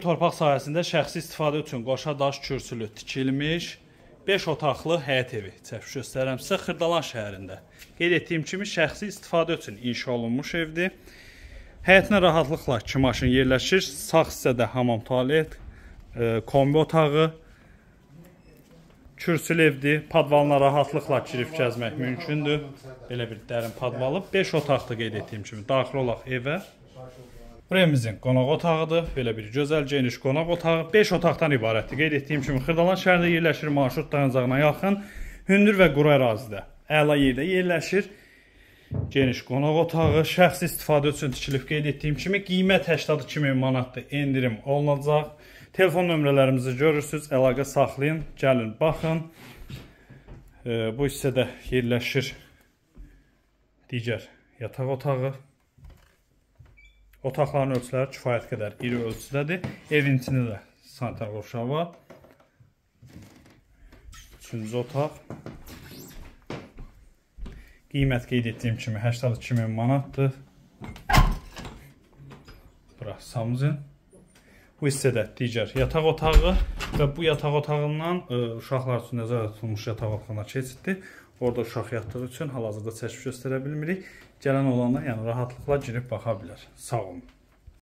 Torpaq sahəsində şəxsi istifadə üçün qoşa daş kürsülü tikilmiş 5 otaqlı həyət evi çəkib göstərirəm sizə Xırdalan şəhərində. Qeyd etdiyim kimi şəxsi istifadə üçün inşa olunmuş evdir. Həyətinə rahatlıqla 2 maşın yerləşir. Sağ hissədə hamam, tualet, kombi otağı, kürsülü evdir. Padvalına rahatlıqla girib gəzmək mümkündür. Belə bir dərin padvalı. 5 otaqlı qeyd etdiyim kimi daxil olaq evə. Evimizin qonaq otağıdır. Belə bir gözəl, geniş qonaq otağı. 5 otaqdan ibarətdir. Qeyd etdiyim kimi Xırdalan şəhərində yerləşir, marşrut dayanacağına yaxın, hündür və quru ərazidə əla yerdə yerləşir. Geniş qonaq otağı, şəxsi istifadə üçün tikilib. Qeyd etdiyim kimi qiymət 82 min manatdır, endirim olunacaq. Telefon nömrələrimizi görürsünüz, əlaqə saxlayın, gəlin, baxın. Bu hissədə yerləşir digər yataq otağı. Otaqların ölçüləri kifayət qədər iri ölçüdədir. Evin içində də sanitar qovşağı var. Üçüncü otaq. Qiymət qeyd etdiyim kimi 82 min manatdır. Bura samuzel. Bu hissədə digər yataq otağı və bu yataq otağından uşaqlar üçün nəzərdə tutulmuş yataq otağına keçiddir. Orada uşaq yatdığı üçün hal-hazırda çəkib göstərə bilmirik. Gələn olanlar yəni rahatlıqla girib baxa bilər. Sağ olun.